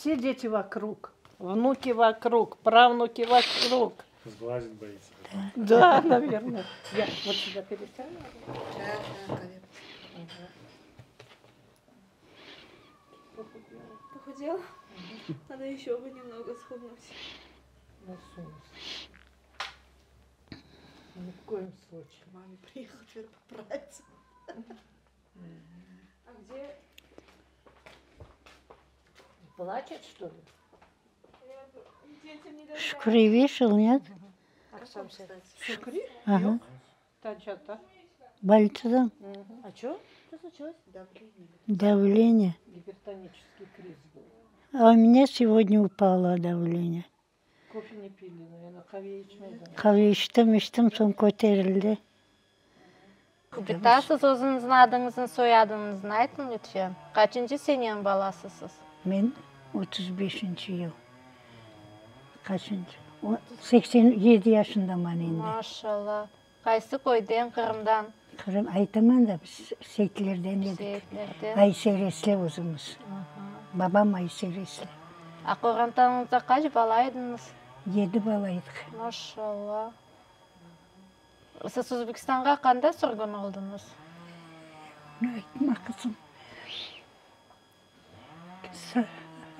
Все дети вокруг, внуки вокруг, правнуки вокруг. Сглазить боится. Да, наверное. Я вот сюда пересяду. Да, да, конечно. Похудела. Похудела? Надо еще бы немного схуднуть. Насунулась. Ни в коем случае. Маме приехал теперь поправиться. А где? Плачет, что ли? Детям не доверяю. Şükri вышел, нет? Şükri? Ага. Tancata. Больницадан. А что? Что случилось? Давление. Давление. Гипертонический криз был. А у меня сегодня упало давление. Кофе не пили, наверное, qave içmedi. Qave içtim, içtim, soñ köterildi. Bita, siz özüñizniñ adıñıznı, soyadıñıznı aytıñ, lütfen. Qaçıncı seneniñ balasısız? Men 35-inci yıl. Qaçıncı? 87 yaşındaman endi. Maşallah. Qaysı köyden, Qırımdan? Qırım, aytaman da, biz Seyitlerden edik. Seyitlerden. Ayseresli özümiz. Babam Ayseresli. A qorantañızda qaç bala ediñiz? Yedi bala edik. Maşallah. Siz Özbekistanğa qanda sürgün oldıñız? Onı aytma, qızım.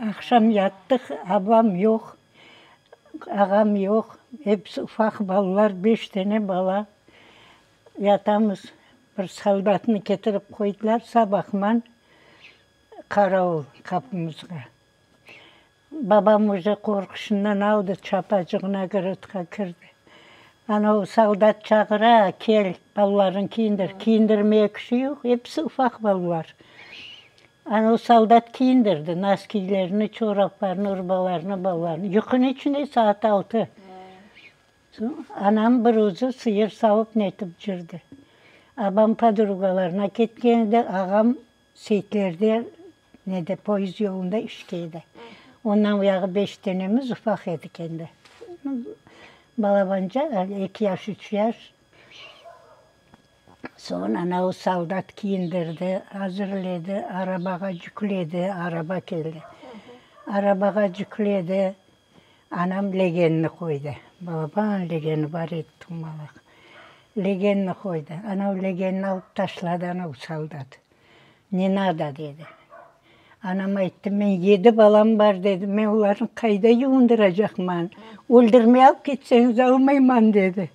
Aqşam yattıq, abam yoq, ağam yoq, episi ufaq balalar, beş tane bala. Yatamız, bir soldatnı ketirip qoydılar, sabahman qaravul qapımızğa. Babam uje qorquşından aldı çapacığına gırıtqa kirdi. Anavı soldat çağıra, kel, balalarıñ kiyindir. Kiyindirmeye kişi yoq, episi ufaq balalar. Anavı soldat kiyindirdi naskiylerini, çoraplarını, urbalarını balalarnıñ. Yuqunıñ içinde saat altı. Soñ anam bir özü sıyır savıp netip cürdi. Abam podrugalarına ketken edi, ağam Seytlerde nede poyezd yolunda işke edi. Ondan bu yağı beş tenemiz ufaq edik endi. Balabanca, eki yaş, üç yaş. Soñ ana o soldat kiyindirdi, azırledi, arabağa yükledi, araba keldi. Arabağa yükledi, anam legenni qoydı. Balaban legeni bar edi, tumalaq. Legenni qoydı. Ana o legenni alıp taşladı ana o soldat. Ne nado, dedi. Anam ayttı, men yedi balam bar, dedi, men olarnı qayda yuvundıracaqman? Öldürmey alıp ketseñiz almayman, dedi.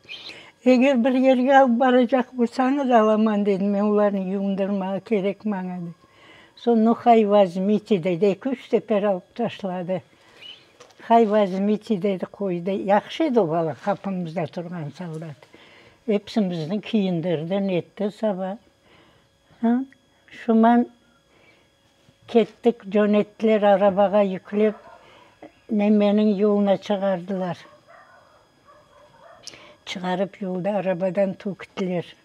Eger bir yerge alıp baracaq bolsañız alaman, dedi, men olarnı yuvundırmağa kerek maña, dedi. Soñ, nu, hay vozmite, dedi, eki-üç sefer alıp taşladı. Hay vozmite, dedi, qoydı. Yahşı edi o bala, qapımızda turğan soldat. Epsimizni kiyindirdi, netti saba. Şuman kettik, cönettiler arabağa yüklep, nemeniñ yoluna çıqardılar. Çıqarıp yolda arabadan töktüler.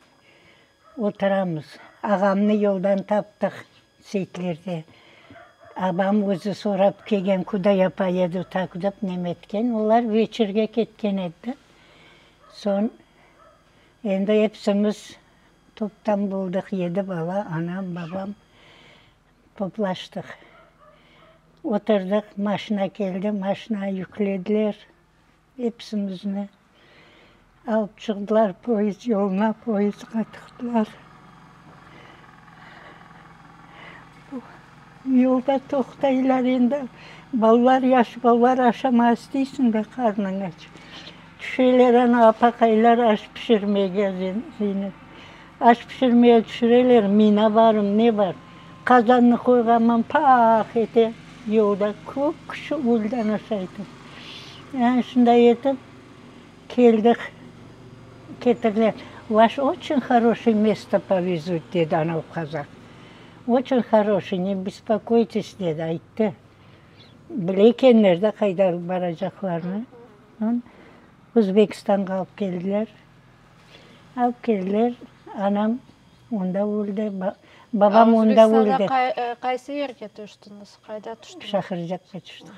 Oturamız. Ağamnı yoldan taptıq Seytlerde. Abam özü sorap kelgen, kuda ya poyedu tak dep nemetken. Olar veçirge ketken edi. Soñ endi epsimiz Toptan boldıq, yedi bala, anam, babam, toplaştıq. Oturdıq, maşina keldi, maşinağa yüklediler epsimizni. Alıp çıqtılar poyezd yoluna, poyezdğa tıqtılar. Yolda toqtaylar endi, balalar, yaş balalar aşamağa isteysiñ de, qarnıñ aç. Tüşeler ana, apaqaylar aş pişirmege, Zeynep. Aş pişirmege tüşüreler, mina barım, ne bar. Qazannı qoyğanman, pah ete, yolda köp kişi öldi ana şaytip. Yani şunday etip keldik, ketirdiler. Vaş oçün horoşıy mesto povezut, dedi ana o qazaq. Oçün horoşıy, ne bespokoytes, dedi, ayttı. Bile ekenler de qayda baracaqlarını. Özbekistanğa alıp keldiler. Alıp keldiler, anam onda öldi, babam onda öldi. Özbekistanda qaysı yerge tüştiñiz, qayda tüştiñiz? Şahırcapqa tüştik.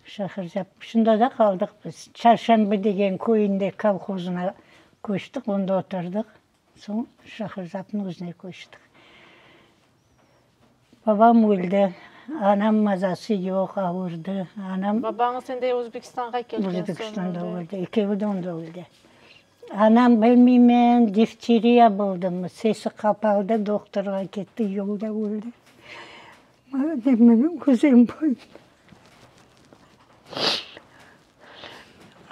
Şahırcap, şunda da qaldıq biz. Çarşamba degen köyünde kolhozına köçtik, onda oturdıq. Soñ Şahırcapnıñ özüne köçtik. Babam öldi. Anam mazası yoq, avurdı. Anam. Babañız endi Özbekistanğa kelgen soñ Özbekistanda öldi. Ekevi de onda öldi. Anam, bilmeymen, difteriya boldımı, sesi qapaldı, dohtorğa ketti, yolda öldi.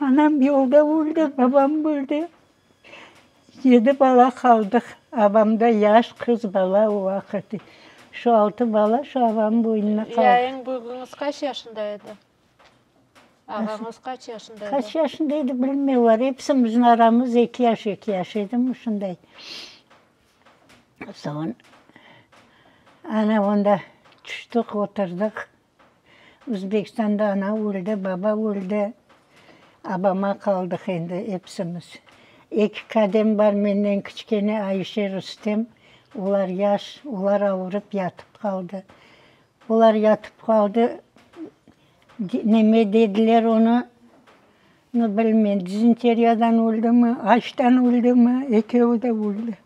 Anam yolda öldi, babam öldi. Yedi bala qaldıq. Abamda yaş qız bala o vaqıt. Şu altı bala şu abamnıñ boynuna qaldı. Ya eñ büyügiñiz qaç yaşında edi? Ağañız qaç yaşında edi? Qaç yaşında edi bilmeyim. Episimizniñ aramız eki yaş, eki yaş edimi, şunday. Soñ ana onda tüştik, oturdıq. Özbekistanda ana öldi, baba öldi. Abama qaldıq endi epsimiz. Eki kadem bar menden kiçkene, Ayşe, Rustem. Olar yaş, olar avurıp yatıp qaldı. Olar yatıp qaldı, neme dediler onı, bilmeyim, dizenteriyadan öldimi, açtan öldimi, ekevi de öldi.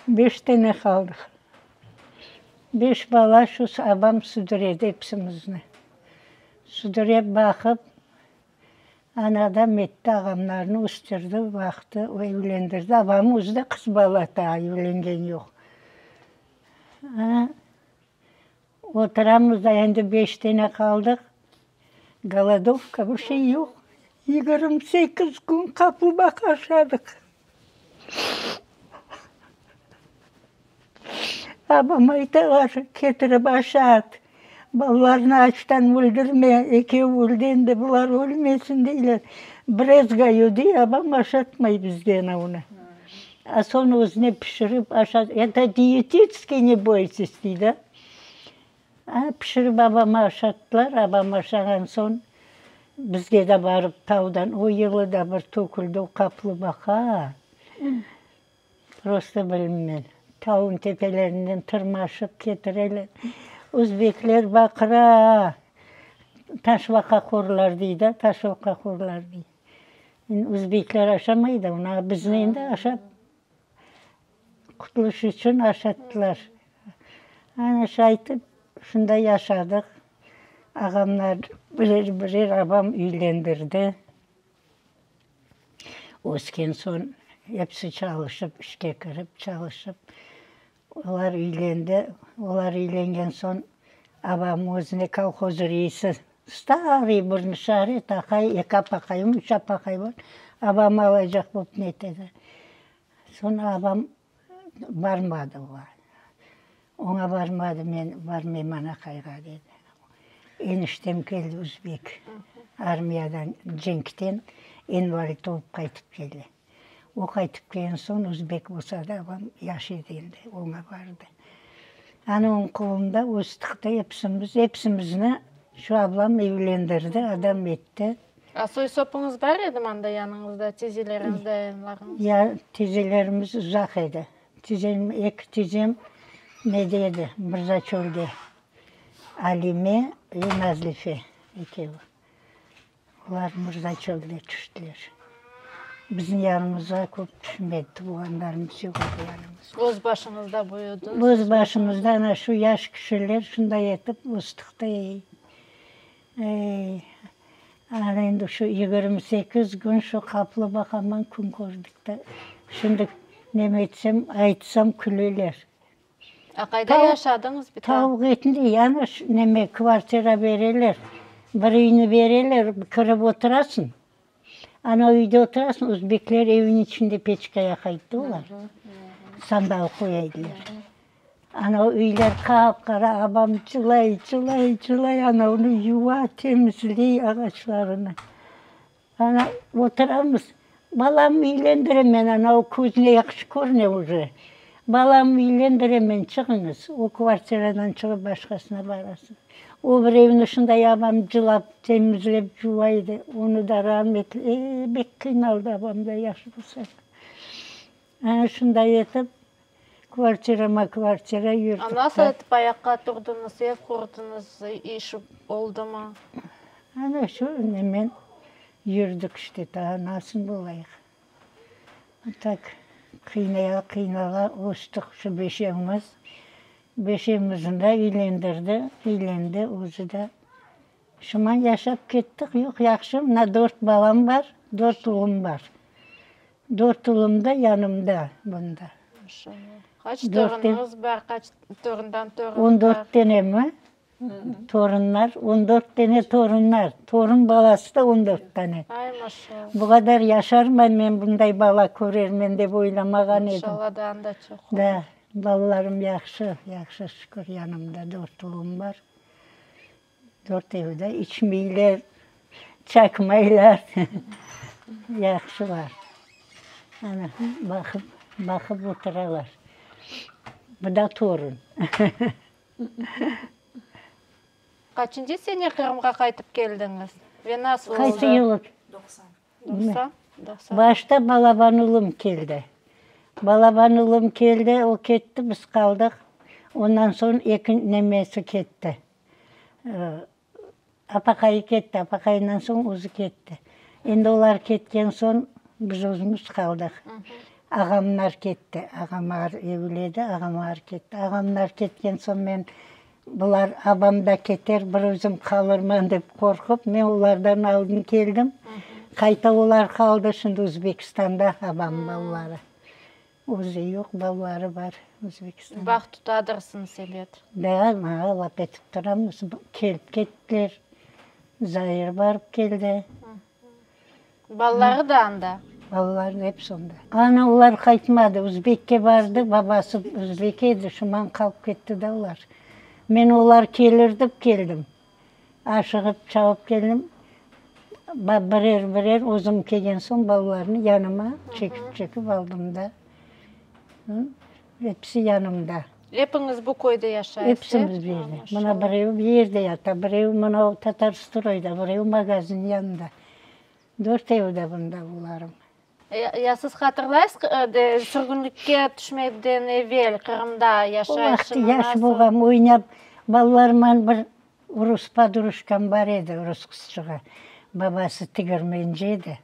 Beş tane qaldıq. Beş bala şu abam südüredi epsimizni. Südürep baqıp, anadan etti, ağamlarnı östürdi, baqtı, evlendirdi. Abamnıñ özü de qız bala taa, evlengen yoq. Ana, oturamız da endi beş tane qaldıq. Golodovka, bir şey yoq. 28 kün qapılmaq aşadıq. Babam aytalar, ketirip aşat, balalarnı açtan öldürme, ekevi öldi endi, bular ölmesin deyler. Brezgayu dey, babam aşatmay bizge ana onı. A soñ özüne pişirip aşat, eto diyetitskiy ne boytes dey da. A, pişirip babama aşattılar, babam aşağan soñ bizge de barıp tavdan o yılı da bir töküldi o qaplı baqa, prosto bilmem, tavnıñ tepelerinden tırmaşıp ketireler. Özbekler baqıra, taşbaqahorlar dey da, taşbaqahorlar dey. Endi özbekler aşamay da onı, a bizni endi aşap Qutulış içün aşattılar. Ana şaytip şunda yaşadıq. Ağamlar birer-birer abam üylendirdi. Ösken soñ episi çalışıp, işke kirip çalışıp, olar üylendi. Olar üylengen soñ abam özüne kolhoz reisi, starıy bir nişaret aqay, eki apaqaymı, üç apaqay bar, abam alacaq bolıp netedi. Soñ abam barmadı oğa. Oña barmadı, men barmayman aqayğa dedi. Eniştem keldi özbek, armiyadan, cenkten invalid olıp qaytıp keldi. O qaytıp kelgen soñ özbek bolsa da abam yaş edi endi, oña bardı. Ana onıñ qolunda östik de episimiz, episimizni şu ablam evlendirdi, adam etti. A soy-sopuñız bar edimi anda yanıñızda, tizeleriñiz, dayılarıñız? Ya, tizelerimiz uzaq edi. Tizem, eki tizem nede edi, Mırzaçölde, Alime ve Nazlife ekevi. Olar Mırzaçölde tüştiler. Bizim yanımızğa köp tüşmedi, tuvğanlarımız yoq edi yanımızda. Öz başıñızda büyüdiñiz? Öz başımızda, ana şu yaş kişiler şunday etip östik de. Ey, ana endi şu 28 kün şu qaplı baqaman kün kördik de. Şimdi neme etsem, aytsam küleler. A qayda yaşadıñız bir daa? Tavuq etini yani neme kvartira bereler. Bir üyni bereler, kirip oturasıñ. Ana üyde oturasıñ, özbekler evniñ içinde peçka yaqaydı da olar. Sandal qoyaydılar. Ana üyler qap-qara, abam cılay, cılay, cılay, ana onı yuva, temizley ağaçlarını. Ana oturamız, balam üylendiremen, ana o közüne yahşı körüne uje. Balam üylendiremen, çıqıñız, o kvartiradan çıqıp başqasına barasıñ. O bir evni şunday abam cılap, temizlep cuva edi, onı da rametli, e, bek qıynaldı abam da yaşı bolsa da. Ana şunday etip, kvartirama kvartira yürdik. A nasıl etip ayaqqa turdıñız, ev qurdıñız, iş oldımı? Ana şu nemen yürdik işte, taa nasıl bolayıq. Tak qıynaya-qıynala östük şu beşevimiz. Beşemizni de üylendirdi, üylendi özü de. Şuman yaşap kettik, yoq, yahşı, mına dört balam bar, dört ulum bar. Dört ulum da yanımda bunda. Maşallah. Qaç torunıñız bar, qaç torundan torun bar? On dört tenemi? Torunlar, on dört tane torunlar, torun balası da on dört tane. Ay, maşallah. Bu qadar yaşarman men, bunday bala körermen dep oylamağan edim. İnşallah, daa da çoq olur. Da, balalarım yahşı, yahşı, şükür, yanımda dört ulum bar. Dörtevi de içmeyler, çaqmaylar, yahşılar. Ana, baqıp, baqıp oturalar. Bu da torun. Qaçıncı sene Qırımğa qaytıp keldiñiz ve nasıl oldı? Qaysı yılı? 90. 90? 90. Başta balaban ulum keldi. Balaban ulum keldi, o ketti, biz qaldıq. Ondan soñ eki nemesi ketti. Apaqayı ketti, apaqayından soñ özü ketti. Endi olar ketken soñ biz özümiz qaldıq. Ağamlar ketti, ağamlar evli edi, ağamlar ketti. Ağamlar ketken soñ men, bular abam da keter, bir özüm qalırman dep qorqıp, men olardan aldın keldim. Qayta olar qaldı, şimdi Özbekistanda abam balaları. Özü yoq, balaları bar Özbekistanda. Bağ tutadırsıñız, ebet. Da, maña laf etip turamız. Kelip kettiler. Zair barıp keldi. Balaları da anda? Balaları episi onda. Ana, olar qaytmadı. Özbekke bardı, babası özbek edi, şuman qalıp ketti da olar. Men olar kelir dep keldim. Aşığıp, çabıp keldim. Birer-birer özüm kelgen soñ balalarnı yanıma çekip-çekip aldım da. Episi yanımda. Epiñiz bu köyde yaşaysız? Epsimiz bu yerde. Mına birevi bu yerde yata, birevi mına Tatarstroyda, birevi magazin yanında. Dörtevi de bunda bularım. Ya siz hatırlaysız, sürgünlikke tüşmeden evel Qırımda yaşayışını nasıl? O vaqtı yaş bolğam, oynap, balalarman bir rus podrujkam bar edi, rus qızçığı. Babası tigirmenci edi.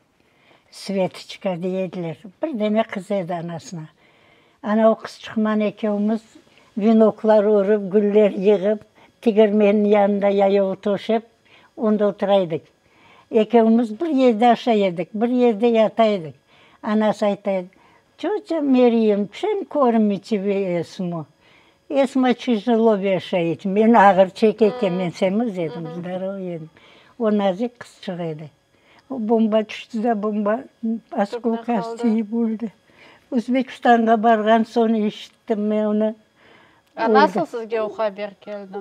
Svetoçka dey ediler. Bir dene qız edi anasına. Ana o qızçıqman ekevimiz venoklar örip, güller yığıp, tigirmenniñ yanında yayov töşep, onda otura edik. Ekevimiz bir yerde aşay edik, bir yerde yata edik. Anası ayta edi, Tötâ Meryem, çem körmite ve Esmu? Esma tijelo veşayet, men ağır çeke ekem, men semiz edim, zdorovoy edim. O nazik qızçıq edi. O bomba tüşti de, bomba oskolkası tiyip öldi. Özbekistanğa barğan soñ eşittim men onı. A nasıl sizge o haber keldi?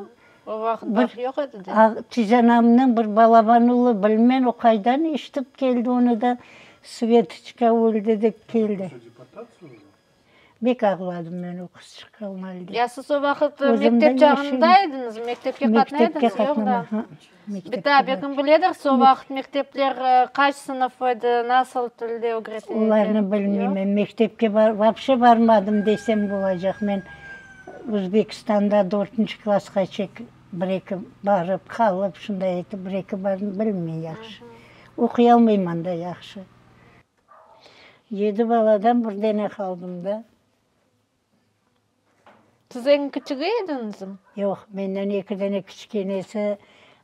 O vaqıt bağ yoq edi de. Tizanamnıñ bir balaban ulı, bilmen o qaydan eşitip keldi onı da, Svetoçka öldi dep keldi. Bek ağladım men o qızçıq qalmalı dep. Ya siz o vaqıt mektep çağında ediñiz, mektepke qatnay ediñiz, yoq da? Bir daa belkim biledirsiz, o vaqıt mektepler qaç sınıf edi, nasıl tilde ögrete ediler? Olarnı bilmeymen, mektepke vapşe barmadım desem bolacaq. Men Özbekistanda dörtünci klassqa çek bir-eki barıp, qalıp, şunday etip bir-eki bardım, bilmey yahşı. Oquy almayman da yahşı. Yedi baladan bir dene qaldım da. Siz eñ kiçigi ediñizmi? Yoq, menden eki dene kiçkenesi,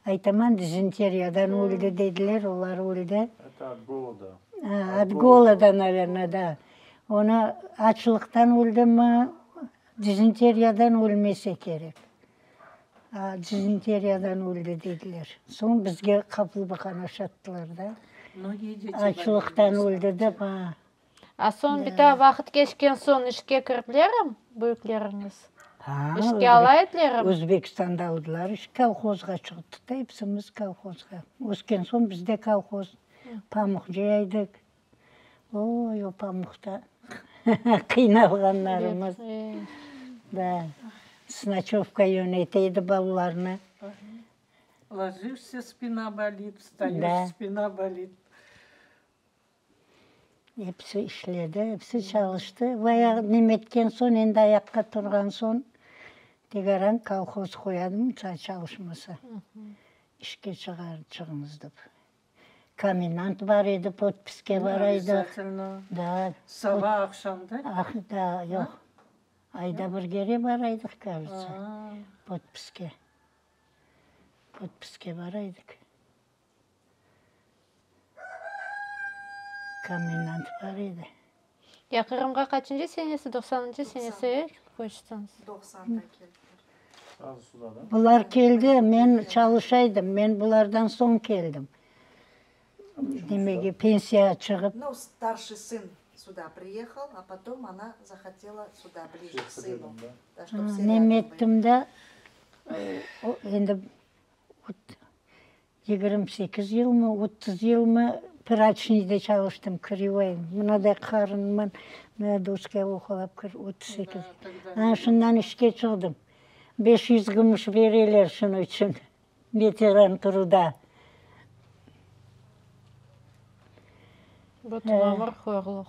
aytaman, dizenteriyadan öldi dediler, olar öldi. Это от голода. A, от голода, naverno, da. Onı açlıqtan öldimi, dizenteriyadan ölmese kerek. A, dizenteriyadan öldi dediler. Soñ bizge qapılbaqan aşattılar da. Açlıqtan öldi dep, a. A soñ bir daa vaqıt keçken soñ işke kirdilermi büyükleriñiz? İşke ala edilermi? Özbekistanda aldılar iş, kolhozğa çıqtıq da epsimiz kolhozğa. Ösken soñ biz de kolhoz, pamuq cıya edik. Oy, o pamuqta qıynalğanlarımız. Da, s noçövka yönete edi balalarnı. Ложишься, spina bolit, vstaешь, spina bolit. Episi işledi, episi çalıştı. Bayağı neme etken soñ, endi ayaqqa turğan soñ, tegaran kolhoz qoyadım, çalışmasa, işke çıqar, çıqıñız dep. Komenant bar edi, podpiske bara edik. Обязательно. Da. Saba, aqşam, da? Da, yoq. Ayda bir kere baraydıq, кажется, podpiske. Podpiske baraydık. Komendant bar edi. Ya Qırımğa qaçıncı senesi, doqsanıncı senesi, e, köçtiñiz? Doqsanda keldiler. Bular keldi, men çalışaydım, men bulardan soñ keldim. Demege, pensiyağa çıqıp. Nu, starşiy sın süda priyehal, a potom ona zahatela süda blije k sınu, da, ştob vse râdom Nem bıli. ettim de, endi 28 yılmı, 30 yılmı praçniyde çalıştım, krivoyım. Mınaday qarınman, mına doska oqalap kir, 38. Ana şundan işke çıqdım. 500 gümüş bereler şunıñ içün, veteran truda. Bütün ömür horluq.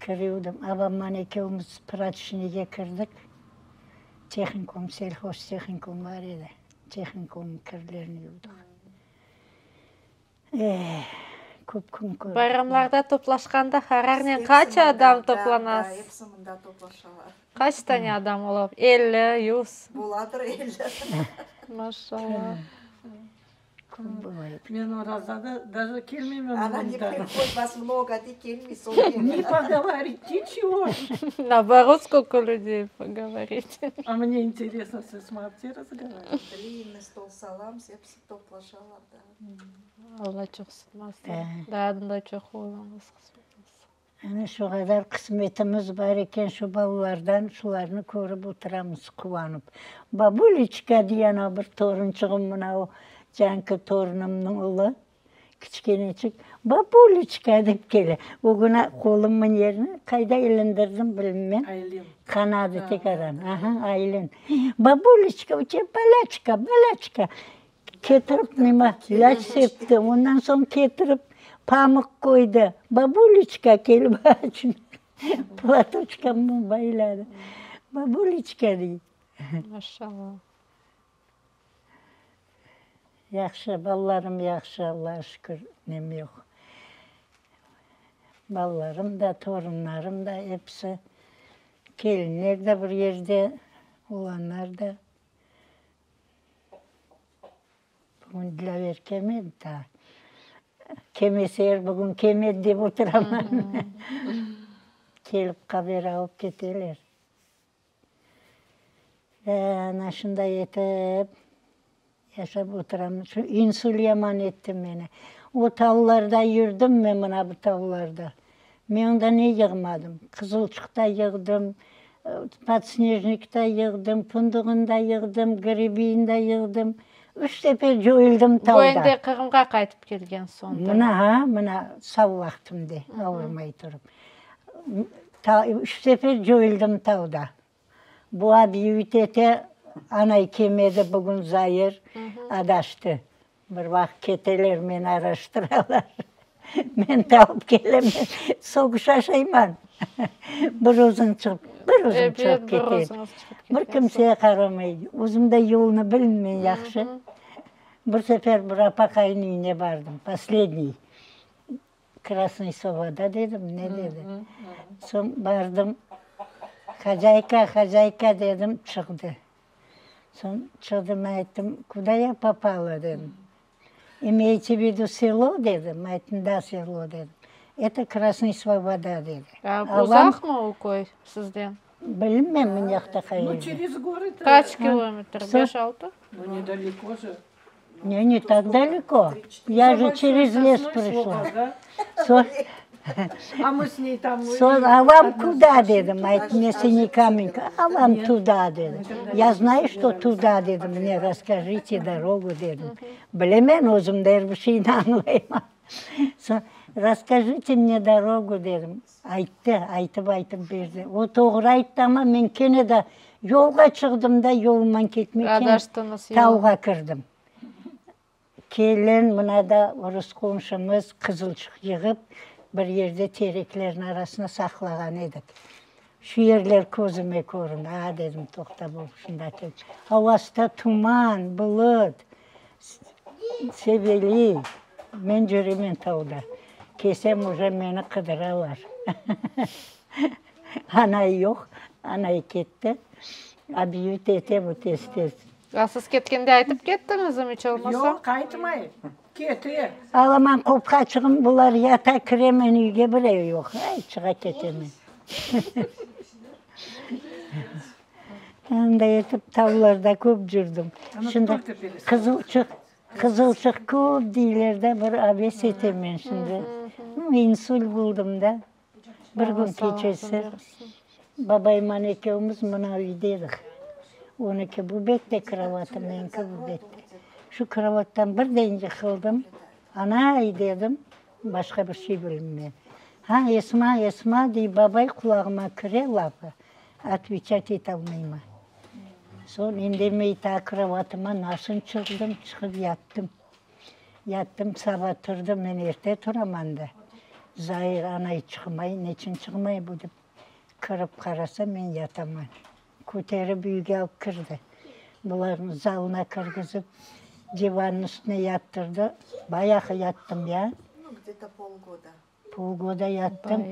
Kirüvdim. Abamman ekevimiz praçniyge kirdik. Tehnikum, selhoztehnikum bar edi. Tehnikumnıñ kirlerini yuvdıq. Eh, köp kün kördik. Bayramlarda toplaşqanda qararnen qaç adam toplanasız? Da, da, episi mında toplaşalar. Qaç tane adam ola? Elli, yüz? Boladır elli. Maşallah. Men orazada даже kelmeymen Она не приходит, вас много, а ты kelmey, soñ kele. Не поговорить, ничего. Наоборот, сколько людей поговорить. А мне интересно, siz mapte razgovarivать. Длинный stol salamız, episi toplaşalar da. Alla çoqsutmasın. Daa da çoq oluñız, qısmet olsun. Ana şu qadar qısmetimiz bar eken şu balalardan, şularnı körip oturamız quvanıp. Babuliçka, dey ana bir torunçığım, mına o canki torunımnıñ ulı, kiçkeneçik, Babuliçka dep kele. O künü qolumnıñ yerini qayda ilindirdim bilmem. Aylin. Qanadı tekaran. Aha, Aylin. Babuliçka, u te balaçka, balaçka. Ketirip neme, ilâc septi, ondan soñ ketirip pamuq qoydı. Babuliçka, kelip açın, platoçkamnı bayladı. Babuliçka, dey. Maşallah. Yahşı, balalarım yahşı, Allağa şükür, nem yoq. Balalarım da, torunlarım da episi, kelinler de bir yerde, oğlanlar da. Bugün Dilâver kelmedi daa. Kelmese er bugün kelmedi dep oturaman. Kelip haber alıp keteler. Ana şunday etip yaşap oturamız. Şu insult yaman etti meni. O tavlarda yürdim men mına bu tavlarda. Men onda ne yığmadım? Qızılçıq da yığdım, podsnejnik da yığdım, fındığını da yığdım, gribiyini da yığdım. Üç sefer coyuldım tavda. Bu endi Qırımğa qaytıp kelgen soñ. Mına, ha, mına sav vaqtımda, avurmay turıp. Üç sefer coyuldım tavda. Bu abiyüt ete, anay kelmedi bugün Zair, adaştı. Bir vaqıt keteler, meni araştıralar. Men taup kelemen, soquş aşayman. Bir özüm çıqıp, bir özüm çıqıp ketem. Bir kimsege qaramay, özüm de yolnı bilmeymen yahşı. Bir sefer bir apaqaynıñ üyüne bardım, posledniy, Krasnıy Sobada dedim, ne dedi. Soñ bardım, Hozâyka, hozâyka dedim, çıqtı. Soñ çıqtı, men ayttım, Kuda ya popala, dedim. İmeyte v vidu selo, dedim, ayttım, da, selo, dedim. Eto Krasnıy Svoboda, dedi. A uzaqmı o köy sizden? Bilmem, mın yaqta qayerde. Nu, çerez gorı da. Qaç kilometr, beş-altı? Nu, nedaliko je. Ne, ne tak daleko. Ya je çerez les prişla. Soñ, A mı s ney tam. Soñ, a vam kuda, dedim, ayttım, men Sinikamenka, a vam tuda, dedim. Ya znayu, çto tuda, dedim, mne rasskajite dorogu, dedim. Bilemen, özüm de er bir şeyni añlayman. Soñ, rasskajite mne dorogu, dedim. Ayttı, aytıp-aytıp berdi. O doğru ayttı, amma men kene de yolğa çıqdım da, yolumdan ketmey, kene Adaştıñız, tavğa kirdim. Kelin, mına da orus qomşumız qızılçıq yığıp, bir yerde tereklerniñ arasına saqlağan edik. Şu yerler közüme köründi. A, dedim, toqta, bu şunda kel. Avası da tuman, bulut, sebeli. Men cüremen tavda. Kelsem, uje meni qıdıralar. Anay yoq, anay ketti. Abiyut ete bu tez-tez. A siz ketkende aytıp kettiñizmi iç olmasa? Yoq, aytmay. Kete. Alaman qopqaçığım, bular yata, kiremen üyge, birev yoq. Ay, çığa ketemen. Anday etip tavlarda köp cürdim. Şimdi qızılçıq, qızılçıq köp deyler de, bir aves etemen şimdi. İnsult buldım da. Bir kün keçesi babayman ekevimiz mına üyde edik. Onıki bu bette krovatı, meninki bu bette. Şu krovattan birden yıqıldım. Anay! dedim, başqa bir şey bilmeymen. Ha, Esma, Esma, dey babay, qulağıma kire lafı, otveçat etalmayman. Soñ indemey ta krovatıma nasıl çıqdım, çıqıp yattım. Yattım, saba turdım, men erte turaman da. Zair anay çıqmay, neçün çıqmay bu dep, kirip qarasa, men yataman. Köterip üyge alıp kirdi. Bularnı zalına kirgizip, divannıñ üstüne yattırdı. Bayağı yattım ya. Nu, gde-to polgoda. Polgoda yattım,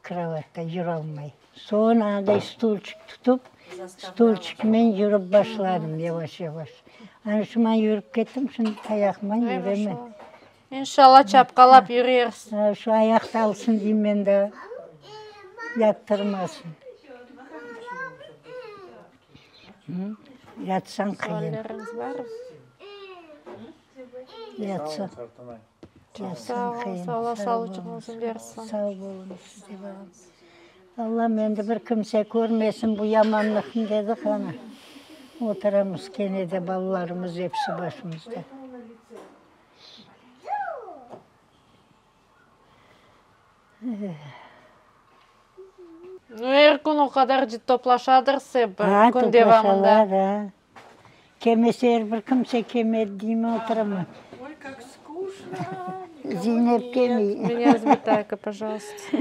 krovatta yüralmay. Soñ anaday stulçik tutıp, stulçikmen yürip başladım yavaş-yavaş. Ana şuman yürip kettim, şimdi tayaqman yüremen. İnşallah çapqalap yürersiñ. Şu ayaq talsın deymen da, yattırmasın. Yatsañ qıyın. Sualleriñiz barmı? Yatsañ. Sağ oluñ, Alla sağlıcıñıznı bersin. Sağ boluñ, siz de balam. Allam endi bir kimse körmesin bu yamanlıqnı dedik, ana, oturamız kene de balalarımız episi başımızda. Nu, er kün o qadar toplaşadırsa bir kün devamında. Toplaşalar, a. Kelmese er bir kimse kelmedi deymi oturamı. Oy, kak skuşno, nikogo Zeynep net. kelmey. Meni azbitayka, pojalsta.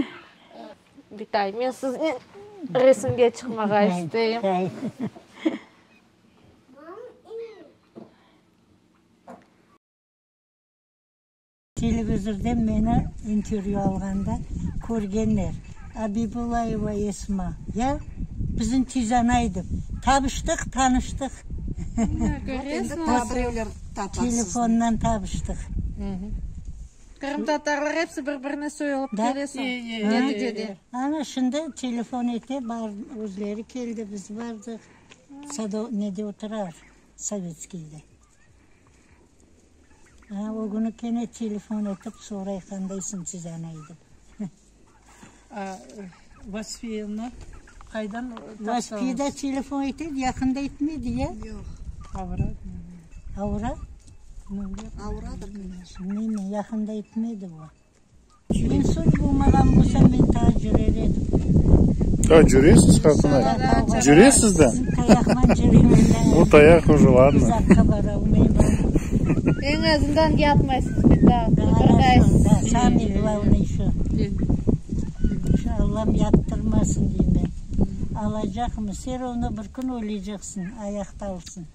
Bitay, men siznen resimge çıqmağa isteyim. Televizorden meni intervyu alğanda körgenler, Abibulayeva Esma, ya, bizim tizanay dep. Tabıştıq, tanıştıq. Telefondan tabıştıq. Qırımtatarlar episi bir-birine soy olıp kelesiñ, neticede. Ana, şimdi telefon ete, bar, özleri keldi, biz bardıq. Sado, nede oturar, Sovetskiyde. A, o künü kene telefon etip soray, qandaysıñ siz anay dep. A, Vasfiyeni qaydan tapsañız? Vasfiye de telefon ete edi, yaqında etmedi ya. Yoq. Avra. Avra? Avradır, конечно. Bilmeymen, yaqında etmedi o. İnsult bolmağan bolsa, men taa cürer edim. Taa cüresiz, qartanay? Cüresiz da? Tayaqman cüremen da. Bu tayaq uje, ladno. Uzaqqa bara almayman. Eñ azından yatmaysız bir daa, qıbırdaysız. Da, samıy glavnıy şu. Şu Allam yattırmasın deymen. Alacaqmız, vse ravno bir kün öleceqsiñ, ayaq talsın.